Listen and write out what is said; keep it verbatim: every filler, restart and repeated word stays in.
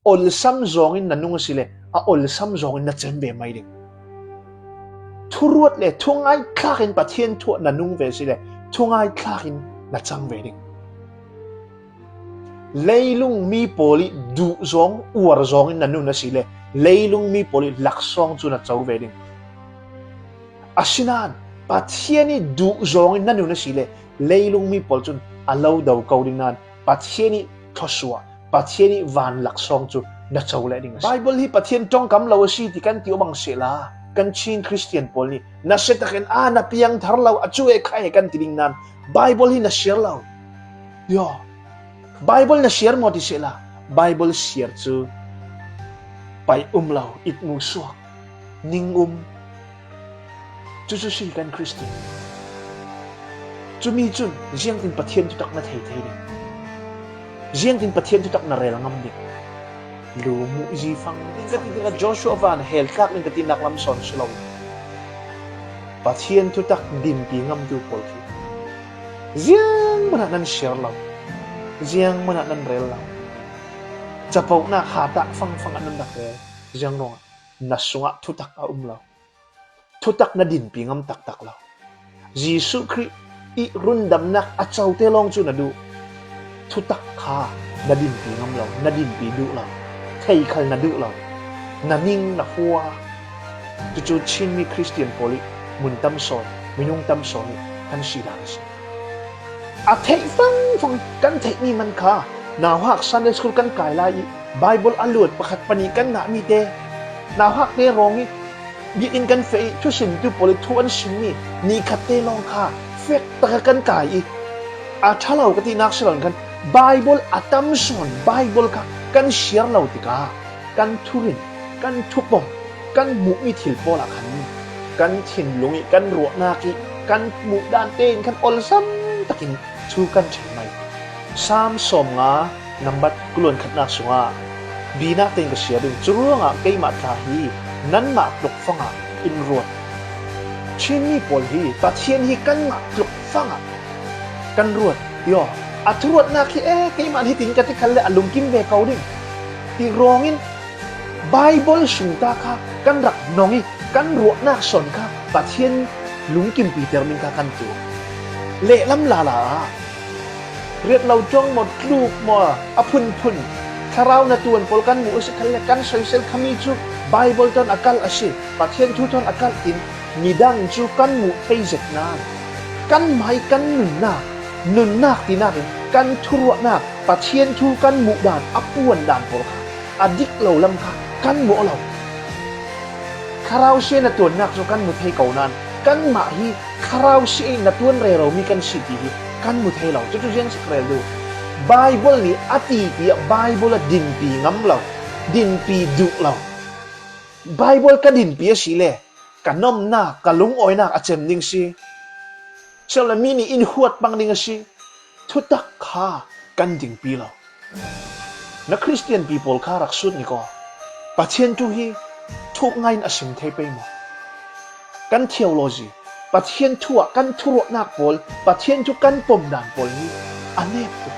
olsam zawngin na nung a si le, a olsam zawngin na cem ve mai ding. Thuruat le thungaithlakin Pathian thu ah na nung ve a si le, thungaithlakin na cang ve ding. Leilung mi pawl ih duh zawng, uar zawngin na nun a si le, leilung mi pawl ih laksawng cu na co ve ding. Asinain Pathian ih duh zawngin na nun a si le, leilung mi pawl cun a lo do ko ding nain Pathian ih thluasuah, Pathian ih van laksawng cu na co leh ding a si. Baibal hi Pathian ṭongkam lo a si ti kan ti aw bang sehla, kan Chin Khristian pawl nih nasia takin a na piangthar lo, a cu e kha e kan ti ding nain Baibal hi na siar lo. Yo. Baibal na siar maw ti sehla, Baibal siar cu pai um lo, it mu suak, ning um. Cucu si kan Khristian. Cumi cun ziangtin Pathian thutak na thei thei ding? Ziangtin Pathian thutak na rel ngam ding? Lu muh zi fang ding ka ti tikah Joshua van hel tlak ding ka tinak lam sawn si lo. Pathian thutak dinpi ngamtu pawl khi ziangmah ah nan siar lo, ziangmah ah nan rel lo. Capohnak hatah fangfang ah nan rak rel. Ziang ruangah na sungah thutak a um lo. Thutak na dinpi ngam taktak lo. Jesuh Khrih ih rundamnak a cote lawng cu na duh. Thutak kha na dinpi ngam lo, na dinpi duh lo, thei khal na duh lo, na ning na hua. Cucu Chinmi Khristian pawl ih mun tam sawn, minung tam sawn ih kan si dan a si. A theih fangfang kan theihmi man kha, nauhak Sunday school kan kai lai ih Baibal a luat pakhat pahnih kan ngahmi te, nauhak te rawng ih biakinn kan feh ih thusimtu pawl ih thu an simmi ni khat te lawng kha fek takah kan kai ih a ṭha lo ka tinak si lo in khan Baibal a tam sawn Baibal kha kan siar lo tikah kan thurin, kan thupom, kan hmuhmi thil pawl ah khan kan thinlung ih kan ruahnak ih kan hmuh dan tein khan olsam takin thu kan ṭhen mai. Salm sawmnga nambat kuluan khatnak sungah binak tein ka siar ding. Curuangah keimah tla hi nanmah tlukfang ah in ruat. Chinmi pawl hi Pathian hi kanmah tlukfang ah kan ruat. Yo, a thuruatnak hi e, keimah hitin ka ti khalle a lungkim ve ko ding ti rawngin Baibal sungta kha kan rak nong ih kan ruahnak sawn kha Pathian lungkimpiter ding kha kan tuah. Lehlam lala ah riat lo ṭong maw, tluk maw, a phunphun thlarau na tuan pawl kan muh a si khalle kan soisel khami cu Baibal tawn a kalh a si, Pathian thu tawn a kalh in midang cu kan muh thei zet nain kanmah ih kan nunnak, nunnak tinak in kan thuruahnak, Pathian thu kan muh dan, a puan dan pawl kha a dik lo lam kha kan muh lo. Thlarau sia na tuannak cu kan mu thei ko nain kanmah hi thlarau sia ih na tuan reromi kan si ti hi kan mu thei lo. Cucu ziang si ka rel duh? Baibal nih a ti tiah Baibal a dinpi ngam lo, dinpi duh lo. Baibal ka dinpi a si le ka nomnak, ka lungawinak a cem ding si. Silola mi nih in huat pang ding a si. Thutak kha kan dingpi lo. Na Khristianpi pawl kha rak sut ning aw. Pathian thu hi thuk ngaiin a sim thei pei maw? Kan theology, Pathian thu ah kan thuruahnak pawl, Pathian thu kan pom dan pawl hi a nep tuk.